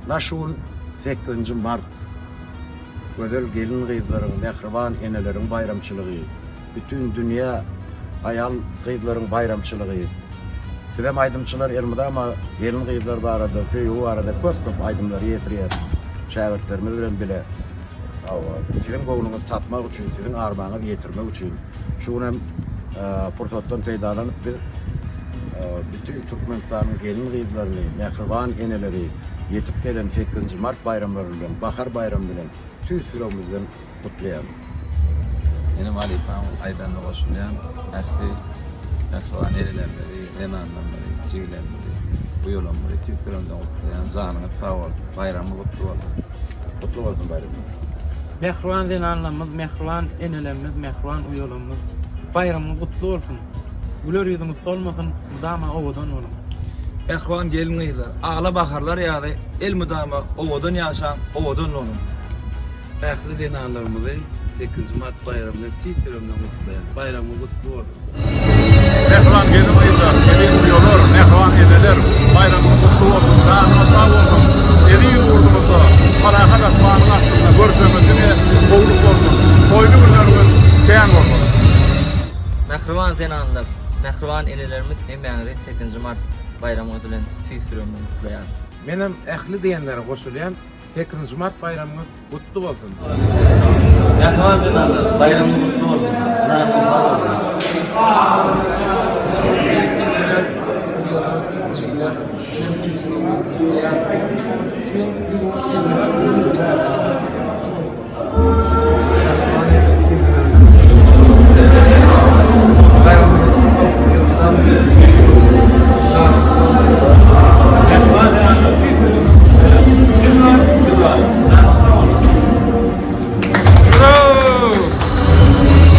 Na şu gün sekizinji mart, gözel gelin-gyzlaryň, mähriban eneleriň baýramçylygy, bütin dünýä aýal-gyzlaryň baýramçylygy. Bizem aýdymçylar elmydama gelin-gyzlar barada, söýgi barada köp-köp aýdymlary ýetirýäs şägirtlerimiz bilen bile. Hawa, siziň göwnüňizi tapmak üçin, siziň armaňyzy ýetirmek üçin. Şu gün hem pursatdan peýdalanyp biz bütin Türkmenistanyň gelin-gyzlaryny, mähriban eneleri ýetip gelen sekizinji mart baýramlary bilen, Bahar baýramy bilen tüýs ýüregimizden gutlaýan. Menem halypaň aýdanyna goşulýan. Ähli mähriban enelerimizi, zenanlarymyzy, jigilerimizi, uýalarymyzy tüýs ýüregimden gutlaýan. Janyňyz sag bolsun, baýramyňyz gutly bolsun. Gutly bolsun baýramyňyz. Mähriban zenanlarymyz, mähriban enelerimiz, mähriban uýalarymyz, baýramyňyz gutly bolsun! Güler ýüzüňiz solmasyn, mydama owadan boluň! Mähriban gelin-gyzlar, agla baharlar ýaly elmydama owadan ýaşaň, owadan boluň! Ähli zenanlarymyzy sekizinji mart baýramy bilen tüýs ýüregimden gutlaýan. Baýramyňyz gutly bolsun! Mähriban gelin-gyzlar, eziz uýalar, mähriban eneler, baýramyňyz gutly bolsun, janyňyz sag bolsun! Eziz ýurdumyzda parahat asmanyň astynda görjegimiz diňe gowulyk bolsun! Toýly günleriňiz kän bolsun! Mähriban zenanlar, mähriban enelerimiz hemmäňizi sekizinji mart baýramyňyz bilen tüýs ýüregimden gutlaýaryn. Menem ähli diýenlere goşulýan. Sekizinji mart baýramyňyz gutly bolsun! Mähriban zenanlar, baýramyňyz gutly bolsun! Janyňyz sag bolsun! Hormatly eneler, uýalar, jigiler, menem tüýs ýüregimden gutlaýan. Siziň ýüzüňiz elmydama gülüp dursun! Gutly bolsun! Mähriban enelerimiz, baýramyňyz gutly bolsun! Elmydama gülüp dursun! Janyňyz sag bolsun! Mähriban zenanlar, tüýs ýüregimden gutlaýan. Siz bar, biz bar. Janyňyz sag bolsun!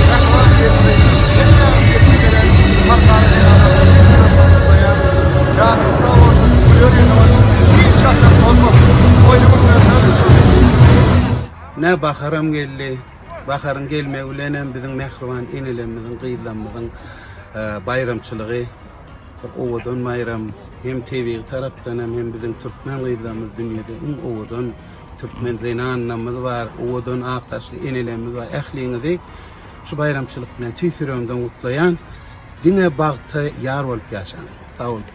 Mähriban gelin-gyzlar, hemmäňizi ýetip gelen Halkara zenanlar güni tüýs ýürekden gutlaýan. Janyňyz sag bolsun, güler ýüzüňiz hiç haçan solmasyn! Toýly günleriňiz Ine baharam geldi. Baharyň gelmegi bilenem biziň mähriban enelerimiziň, gyzlarymyzyň baýramçylygy bir owadan baýram. Hem tebigy tarapdan hem, hem biziň türkmen gyzlarymyz dünýede iň owadan türkmen zenanlarymyz bar, owadan ak saçly enelerimiz bar. Ähliňizi şu baýramçylyk bilen tüýs ýüregimden gutlaýan. Diňe bagta ýar bolup ýaşaň. Sag boluň.